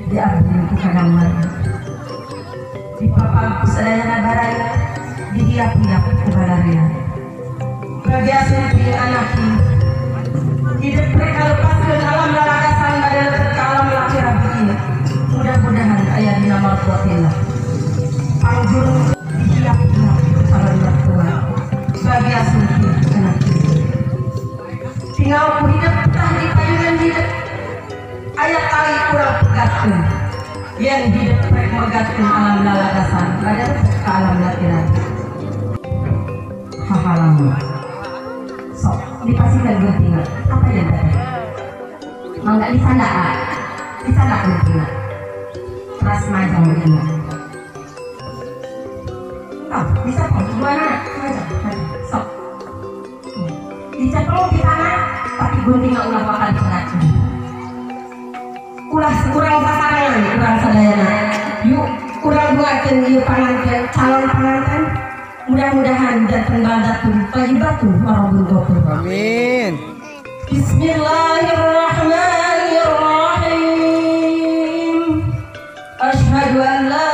Diambil ku kadang dipapang ku sadayana baraya dihiap-hiap ku baraya bagi asupi anaki hidup mereka lepaskan alam lalagasan pada lebet ke alam laki-laki mudah-mudahan ayah dina marfuatillah pangjuru dihiap-hiap ku calon mertua bagi asupi anaki tinggal ku hidup tah di payungan hidup ayat tali kurang pegatkeun yang hidup rek megatkeun alam lalagasan pada ke alam laki-laki hahalam sok dipasihkan guntingan apa yang tadi mangga di sana di sana guntingan ras majang guntingan oh bisa kok gimana sok diceplok di tanah tapi guntingan ulah bakal dikeracun ulah kurang sasaran kurang sadayana yuk kurang buatkan yuk panganten calon panganten mudah-mudahan datang baldatun thayyibatun wa rabbun ghafur. Amin. Bismillahirrahmanirrahim. Asyhadu an la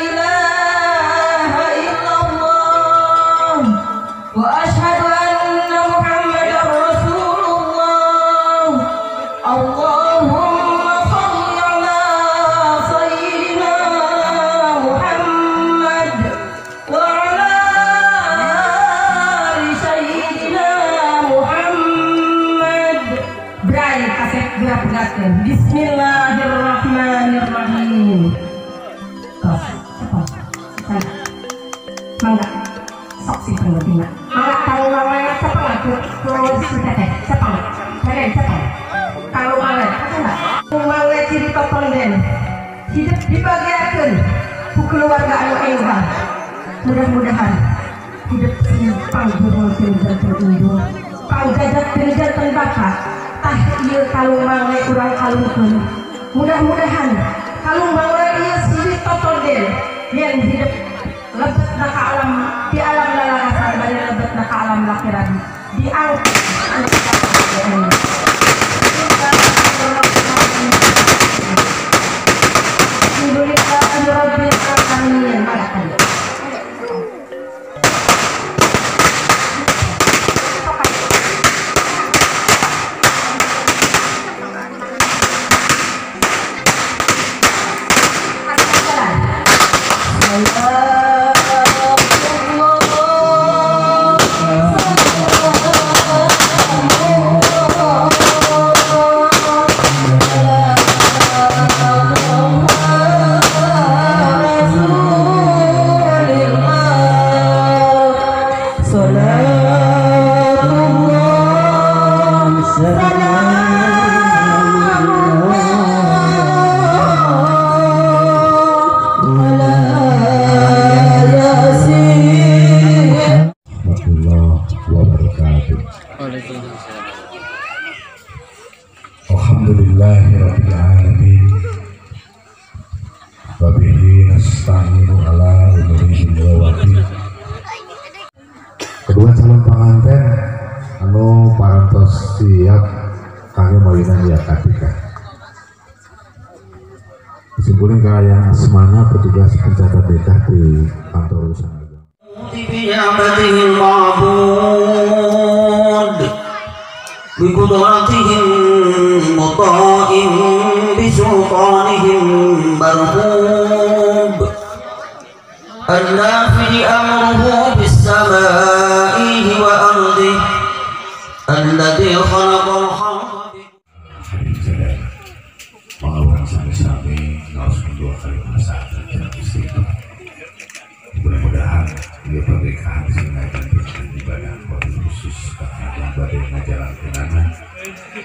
ilaha illallah wa asyhadu anna Muhammadar Rasulullah. Allahumma shalli ala sayyidina Muhammad wa ala ali sayyidina Muhammad. Brai kasep dua pegatkeun. Bismillahirrahmanirrahim. Tos, cepot. Mangga. Sok sih pengertian. Mangga kalau mangga cepeng atuh. Terus teteh cepeng. Teteh cepeng. Kalau mangga, enggak. Mangga ciri totonden. Hidup dibagiakeun ku keluarga anu enggah. Mudah-mudahan hidup sing panggurulkeun janten indung. Panggajakkeun janten bapak. Tah ieu kalung mangga urang kalungkeun. Mudah-mudahan kalung mangga ieu siri totonden yang hidup lebet na ka alam di alam lalagasan bari lebet na ka alam lakirabi diangkat Alhamdulillahirabbil alamin. Alhamdulillahirabbil alamin. Wa bihi nasta'inu ala umuri dunya waddin. Kedua calon pengantin anu parantos siap kangge mawinan ya katika. Disimpulin kaayaan asmana petugas pencatat nikah di kantor urusan agama. بقدرتهم مطاع بسلطانهم مرغوب النافذ أمره بالسماء وأرضه الذي خلق الخلق. Mudah-mudahan dia pernikahan sinakan ibadah khusus karena badai ngajalankeunana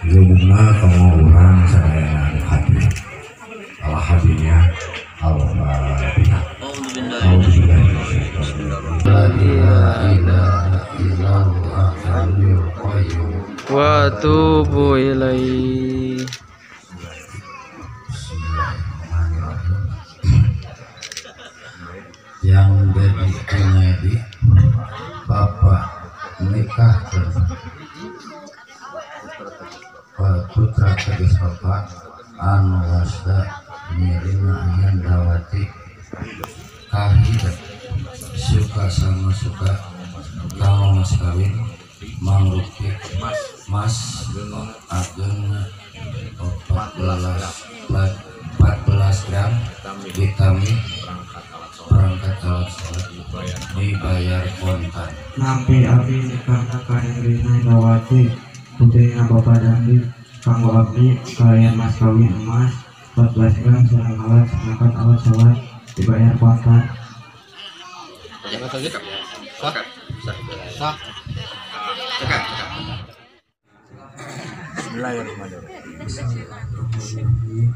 ieu umumna kamu urang sadayana anu hadir Allah hadinya al-Fatihah. Wa tubu ilaihi. Yang dari Junaidi bapak nikah putra tegas bapak anu wasta Nirina Hendrawati kahidep suka sama suka kanggo mas kawin mangrupi mas ageng 14 gram ditami perangkat alat sholat dibayar kontan. Nampi abdi nikahna ka Nirina Hendrawati putrina Bapak Dandi kanggo abdi kalian mas kawin emas 14 gram sareng alat perangkat alat sholat dibayar kontan. Bismillahirrahmanirrahim.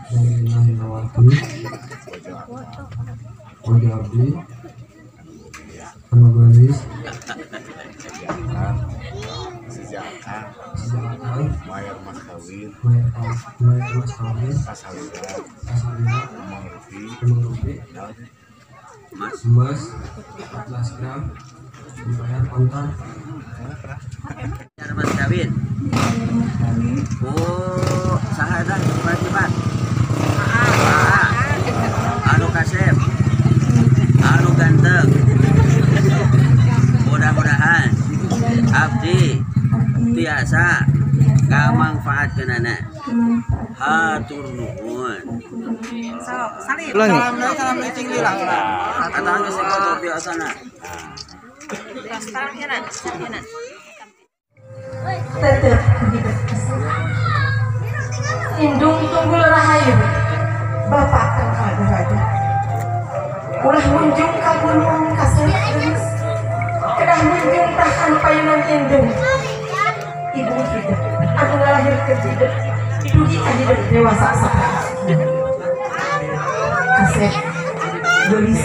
Nirina Hendrawati wajah abdi anu geulis sejakan mayar mas kawin kasalira mangrupi emas 14 gram dibayar kontan. Bayar mas kawin. Oh, saha eta cepat-cepat. Anu kasep, anu ganteng. Mudah-mudahan abdi tiasa kamangfaatkeunana. Hatur nuhun. Ulangi. Salam licing lila. Katakan geus foto biasana. Tetep hidup indung tunggul rahayu bapak kang raja ulah munjung ka gunung kaselis kedah munjung tahan payunan indung ibu hidup anu ngalahirkeun hidup dugi ka hidup dewasa saha kasep geulis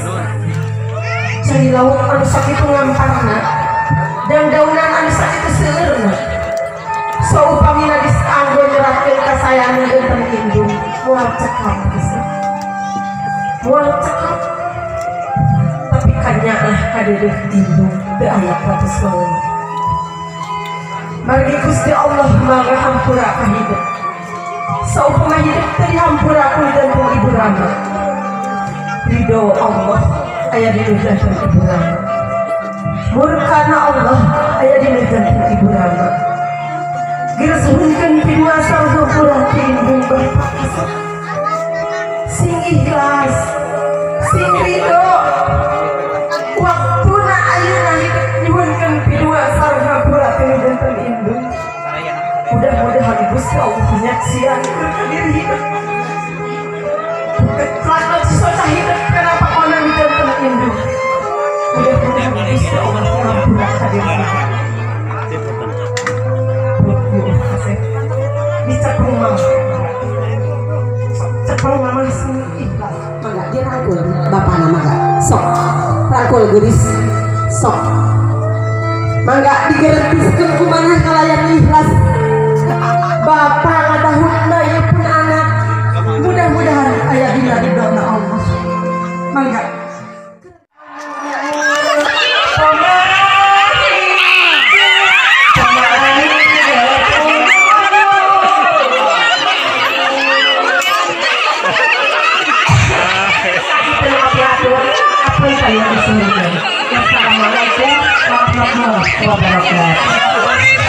cai laut anu sakitu ngamparna dan daunan anu sakitu seueurna saupamina geus anggo nyerahkeun kasayangan deunteun indung moal cekap kasep moal cekap tapi kanyaah kadeudeuh indung teu aya ratus laun margi Gusti Allah mangga hampura ka hidup saupama hidup teu dihampura ku deunteun ibu rama ridho Allah aya di deunteun ibu rama murkana Allah aya di deunteun ibu rama geus hunkeun pinuasa hampura ti indung bapak kasep sing ikhlas sing ridho waktuna ayeuna hidup nyuhunkeun pinuasa hampura ti deunteun indung mudah-mudahan Gusti Allah nyaksian ka diri hidup ketlak susah hidup kenapa konan deunteun indung mudah-mudahan Gusti Allah ngampura ka diri hidup. Dicepung mama, cepung mama sing ikhlas. Mangga dia rangkul bapak nama mangga sok rangkul geulis sok mangga digeretiskeun kumaha kalayan ikhlas bapak ngadahutna ieu pun anak mudah-mudahan aya dina ridhona Allah mangga. Assalamualaikum warahmatullahi wabarakatuh.